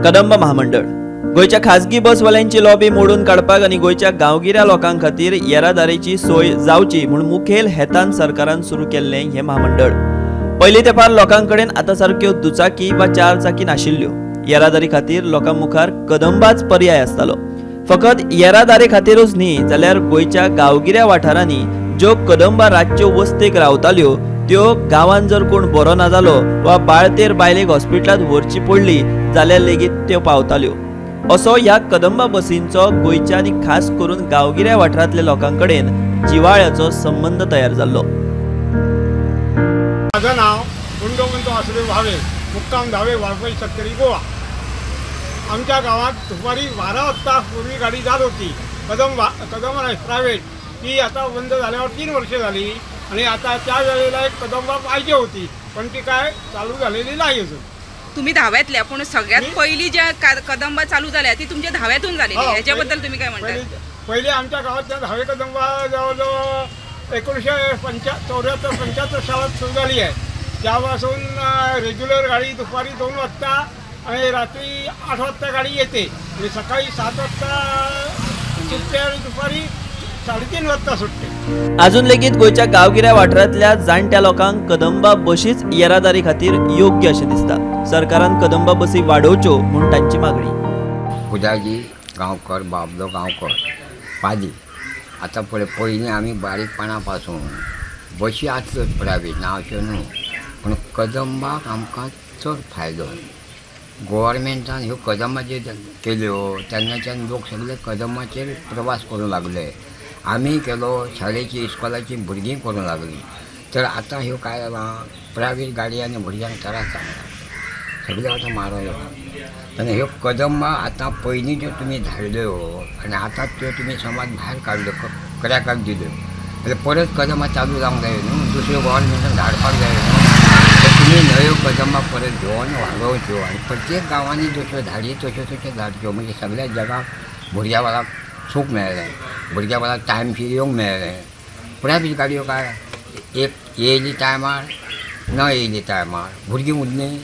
कदंब महामंडळ गोंयच्या खाजगी बसवाल्यांची लॉबी मोडून काडपाक आनी गोंयच्या गांवगिऱ्या लोकां खातीर येरादारीची सोय जावची म्हूण मुखेल हेतान सरकारान सुरू केल्लें हें महामंडळ। पयलीं तेंपार लोकां कडेन आतां सारक्यो दुचाकी वा चार चाकी नाशिल्ल्यो। येरादारी खातीर लोकां मुखार कदंबाच पर्याय आसतालो। फकत येरादारी खातीरूच न्ही जाल्यार गोंयच्या गांवगिऱ्या वाठारांनी ज्यो कदंबा रातच्यो वस्तेक रावताल्यो त्यो गांवांत जर कोण बरो ना जालो वा बाळतेर बायलेक हॉस्पिटलांत व्हरची पडली जाल्यार लेगीत त्यो पावताल्यो। असो ह्या कदंबा बसींचो गोंयच्या आनी खास करून गांवगिऱ्या वाठारांतल्या लोकां कडेन जिवाळ्याचो संबंद तयार जाल्लो। माझं नाव गुंडवंत वासुदेव भावे, मुक्काम धावे, वाळपई, सत्तरी, गोवा। आमच्या गावात दुपारी 12 वाजता पूर्वी गाडी जात होती कदंब प्रायव्हेट, ती आता बंद झाल्यावर 3 वर्ष झाली आणि आता त्या वेळेला एक कदंबा पाहिजे होती पण ती काय चालू झालेली नाही अजून। तुम्ही धाव्यातल्या पण सगळ्यात पहिली ज्या कदंबा चालू झाल्या ती तुमच्या धाव्यातून झालेली, याच्याबद्दल तुम्ही काय म्हणता? पहिले आमच्या गावात त्या धावे कदंबा जवळजवळ 1974-75 सालात सुरू झाली आहे। त्यापासून रेग्युलर गाडी दुपारी 2 वाजता आणि रात्री 8 वाजता गाडी येते आणि सकाळी 7 वाजता सुटते आणि दुपारी 3:30 वाजता सुटते। अजून लेगीत गोंयच्या गांवगिऱ्या वाठारांतल्या जाणट्या लोकांक कदंबा बशीच येरादारी खातीर योग्य अशें दिसता। सरकारान कदंबा बसी वाडोवच्यो म्हूण तांची मागणी। उदाजी गांवकर, बाबलो गांवकर, पादी। आतां पळय पयलीं आमी बारीकपणा पासून बशी आसल्यो प्रायवेट ना अश्यो न्हू, पूण कदंबाक आमकां चड फायदो। गोवोरमेंटान ह्यो कदंबा ज्यो केल्यो तेन्नाच्यान लोक सगळे कदंबाचेर प्रवास करूंक लागले। आमी केलो, शाळेची इस्कॉलाची भुरगीं करूंक लागलीं। तर आतां ह्यो काय जालां, प्रायवेट गाडयांनी भुरग्यांक त्रास जावंक लागलो, सगळें आतां म्हारग जालां। तेन्ना ह्यो कदंबा आतां पयलीं ज्यो तुमी धाडल्यो आनी आतां त्यो तुमी समाज भायर काडल्यो, क्रॅकाक दिल्यो जाल्यार परत कदंबा चालू जावंक जाय न्हू, दुसऱ्यो गोवोरमेंटान धाडपाक जाय न्हू। तर तुमी नव्यो कदंबा परत घेवन वाडोवच्यो आनी प्रत्येक गांवांनी जश्यो धाडी तश्यो तश्यो धाडच्यो, म्हणजे सगळ्या जगाक भुरग्या बाळाक सूख मेळ्ळें, भुरग्या बाळाक टायमशीर येवंक मेळ्ळें। प्रायवेट गाडयो काय एक येयली टायमार न येयली टायमार भुरगीं उरलीं।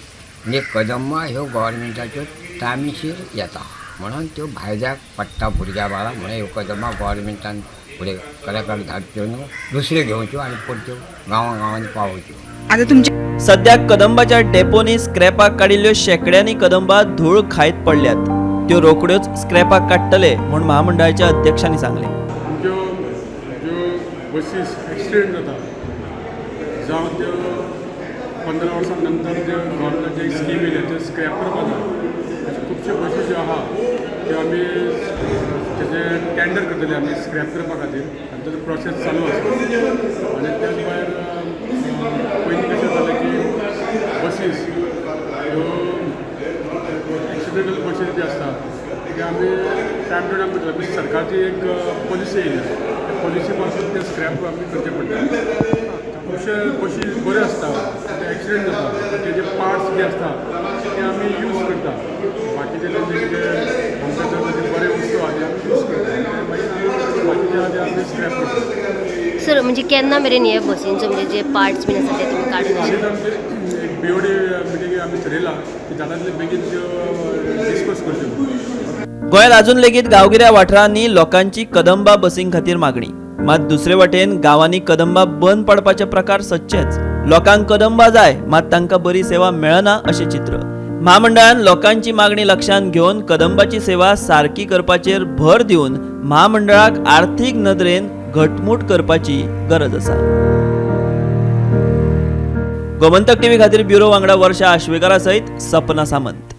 म्हणजे कदंबा ह्यो गोवोरमेंटाच्यो टायमशीर येता म्हणून त्यो भायद्याक पडटा भुरग्या बाळाक, म्हणून ह्यो कदंबा गोवोरमेंटान फुडें कलाकार धाडच्यो न्हू, दुसऱ्यो घेवच्यो आनी परत्यो गांवां गांवांनी पावोवच्यो। आतां तुमच्या सद्याक कदंबाच्या डेपोनी स्क्रॅपाक काडिल्ल्यो शेंकड्यांनी कदंबा धूळ खायत पडल्यात। त्यो रोखड्योच स्क्रॅपाक काडटले म्हूण महामंडळाच्या अध्यक्षांनी सांगलें। ज्यो ज्यो बसीस एक्सिडेंट जाता जावं त्यो 15 वर्सां नंतर ज्यो गव्हर्मेंटाची एक स्कीम येयल्या त्यो स्क्रॅप करपाक जाय। अश्यो खुबश्यो बसी ज्यो आहा त्यो आमी तेजें टेंडर करतले आमी स्क्रॅप करपा खातीर आनी ताजो प्रोसेस चालू आसा। आनी त्याच भायर पयलीं कशें जालें की बसीस ह्यो एक्सिडेंटल बसीस ज्यो आसता ते आमी टायम टू टायम करता। सरकारची एक पॉलिसी येयल्या, त्या पॉलिसी पासून ते स्क्रॅप आमी करचे पडटा। खुबशे बशी बऱ्यो आसता, ते एक्सिडेंट जाता, तेजे पार्ट्स जे आसता ते आमी यूज करता। बाकीचे तेंचे कितें आमकां जर बरे वस्तू आहा ते आमी यूज करता, मागीर आमी बाकीचे आहा ते आमी स्क्रॅप करता। सर, म्हणजे केन्ना मेरेन हे बसींचो म्हणजे जे पार्ट्स बीन आसा ते तुमी काडून हालींच आमचे एक बीओडी मिटींग आमी थरयलां की जाता तितले बेगीन त्यो डिस्कस करच्यो। गोंयांत अजून लेगीत गांवगिऱ्या वाठारांनी लोकांची कदंबा बसीं खातीर मागणी, मात दुसरे वटेन गांवांनी कदंबा बंद पडपाचे प्रकार सदचेच। लोकांक कदंबा जाय मात तांकां बरी सेवा मेळना अशें चित्र। महामंडळान लोकांची मागणी लक्षांत घेवन कदंबाची सेवा सारकी करपाचेर भर दिवन महामंडळाक आर्थीक नदरेन घटमूट करपाची गरज आसा। गोमंतक टीव्ही खातीर ब्युरो वांगडा वर्षा आश्वेकरा सहित सपना सामंत।